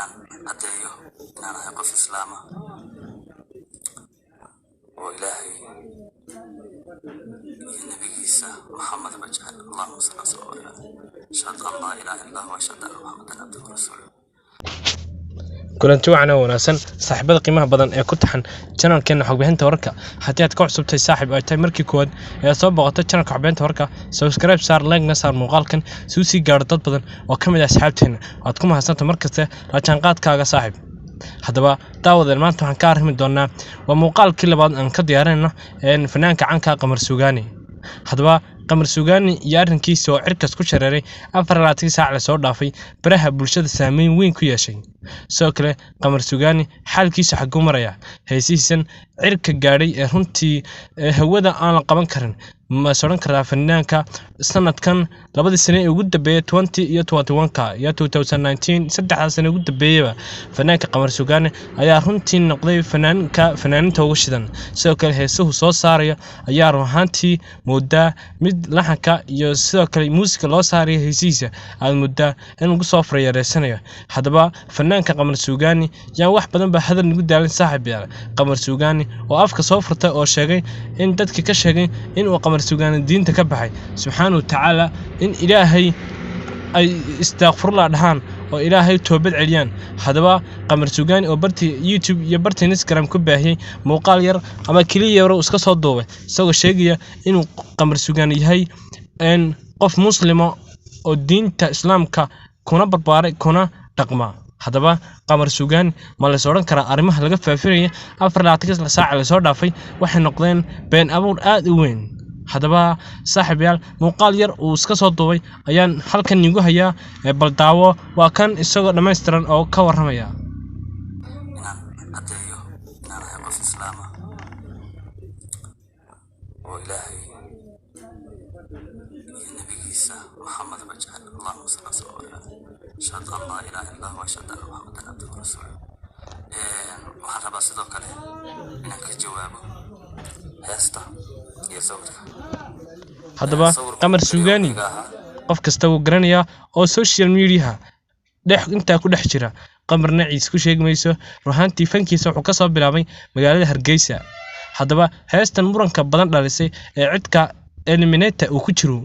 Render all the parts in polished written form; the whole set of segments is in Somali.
Inaan caddeeyo inaan ahay qof Islaama oo Ilaahay iyo nabigiisa Maxamedba jecel. Allahuma salli wa sallam caleyh. Ashhadu an laa ilaaha illa allah wa ashhadu anna Muxamadan cabduhu wa rasuuluh. Kulanti wacan oo wanaagsan, saaxiibada qiimaha badan ee ku taxan channelkeena xogbixinta wararka. Haddii aad ka cusubtay, saaxiib, ay tahay markii koowaad ee aad soo booqato channelka xogbixinta wararka, subscribe saar, like na saar muuqaalkan si uu sii gaaro dad badan oo ka mid ah asxaabteena. Waad ku mahadsanta markasta la jaanqaadkaaga, saaxiib. Haddaba daawadeen, maanta waxaan ka arrimi doonaa waa muuqaalkii labaad aan ka diyaarinayno fanaanka canka Qamar Suugaani. Haddaba Qamar Suugaani iyo arrinkiisa oo cirkas ku shareeray 24 saac lasoo dhaafay, baraha bulshada saameyn weyn ku yeeshay. Sidoo kale Qamar Suugaani xaalkiisa xaguu maraya? Heesihiisan cirka gaadhay ee runtii hawada aan la qaban karin, ma is odhan karaa fanaanka sanadkan, 2dii sane ee ugu dambeeyay, 20 iyo 21-ka iyo 2019, 3daas sane ugu dambeeyayba, fanaanka Qamar Suugaani ayaa runtii noqday fanaanka fanaaninta ugu shidan? Sidoo kale heesuhu soo saaraya ayaa run ahaantii moodaa mid laxanka iyo sidoo kale muusiga loo saaraya heesihiisa aad moodaa in lagu soo farayareysanayo. Haddaba fanaanka Qamar Suugaani yaan wax badan ba hadal nagu daalin, saaxiib yaal. Qamar Suugaani oo afka soo furtay oo sheegay in dadkii ka sheegay in uu Qamar Suugaani diinta ka baxay, subxaana wa tacaala, in Ilaahay ay istaaqfurla dhahaan oo Ilaahay toobad celiyaan. Haddaba Qamar Suugaani oo bartii YouTube iyo bartii Instagram ku baahiyey muuqaal yar ama keliya yar iska soo duubay, isagoo sheegaya inuu Qamar Suugaani yahay qof Muslima oo diinta Islaamka kuna barbaaray kuna dhaqma. Haddaba Qamar Suugaani ma lays odhan karaa arrimaha laga faafinaya 24 saaca lasoo dhaafay waxay noqdeen been abuur aad u weyn? Haddaba saaxiibayaal, muuqaal yar uu iska soo duubay ayaan halkan iigu hayaa. Bal daawo, waa kan isagoo dhammaystiran oo ka warramaya. Inaan caddeeyo inaan ahay qof Islaama oo Ilaahay iyo nabigiisa Maxamedba jecel. Allahuma salli wa sallam caleyh. Ashhadu an laa ilaaha illa allah wa ashhadu anna Muxamadan cabduhu wa rasuuluh. Waxaan rabaa sidoo kale inaan ka jawaabo heesta iyo sawirka. Haddaba Sawirku Qamar kaliya Suugaani iga ahaa. qof kasta wuu garanayaa oo social mediaha dhex intaa ku dhex jira. Qamar naciis ku sheegi mayso. Ruhaantii fankiisa wuxuu kasoo bilaabay magaalada Hargeysa. Haddaba heestan muranka badan dhalisay ee cidka Eliminator uu ku jiro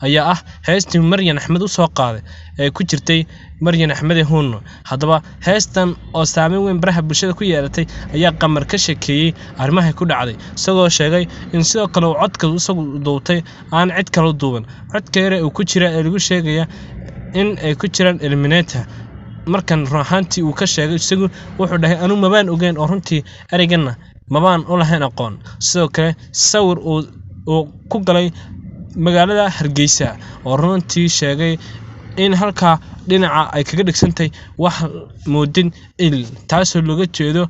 ayaa ah heestii Maryan Axmed u soo qaaday ee ku jirtay Maryan Axmede Huunno. Haddaba heestan oo saameyn weyn baraha bulshada ku yeelatay ayaa Qamar ka sheekeeyey arrimaha ku dhacday, isagoo sheegay in sidoo kale uu codka isagu duubtay, aan cid kale u duuban. Codka yare uu ku jira ee lagu sheegaya in ay ku jiraan Eliminator, markan run ahaantii uu ka sheegay isagu, wuxuu dhahay: "Anu mabaan ogeyn oo runtii ereyganna mabaan u lahayn aqoon." Sidoo kale sawir uu ku galay magaalada Hargeysa oo runtii sheegay in halkaa dhinaca ay kaga dhigsantahay wax moodin il, taasoo looga jeedo,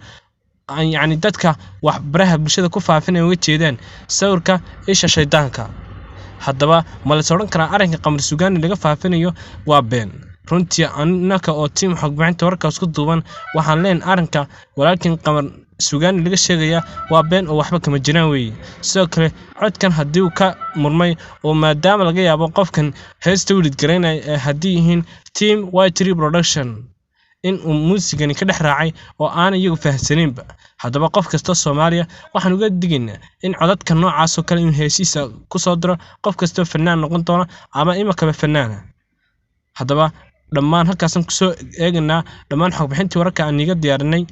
yacni dadka wax baraha bulshada ku faafinaya uga jeedaan sawirka isha shaydaanka. Haddaba ma la is odhan karaa arrinka Qamar Suugaani laga faafinayo waa been? Runtii annaka oo team xogbixinta wararkaas ku duuban waxaan leenahay arrinka walaalkiin Qamar Suugaani laga sheegaya waa been oo waxba kama jiraan weeye. Sidoo kale codkan haddii uu ka murmay oo maadaama laga yaabo qofkan heesta u lidgaraynaya ee haddii yihiin team Y3 Production in uu muusigani ka dhex raacay oo aan iyagu fahamsanaynba. Haddaba qof kasta Soomaaliya waxaan uga digaynaa in codadka noocaas oo kale inuu heesiisa ku soo diro, qof kastoo fanaan noqon doona ama imakaba fanaana. Haddaba dhammaan halkaasaan kusoo eegaynaa dhammaan xogbixintii wararka aan iiga diyaarinay.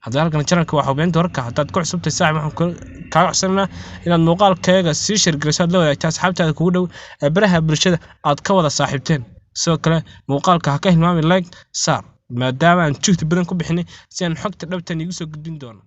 Haddaba halkan channelka waa xogbixinta wararka. Haddaad ku cusubtahay, saaxiib, waxaan kaaga codsanaynaa inaad muuqaalkaaga sii share geliso, aad la wadaagto asxaabtaada kugu dhow ee baraha bulshada aad ka wada saaxiibteen. Sidoo kale muuqaalka ha ka hilmaamin like saar, maadaama aan juhdi badan ku bixinay si aan xogta dhabtan iigu soo gudbin doono.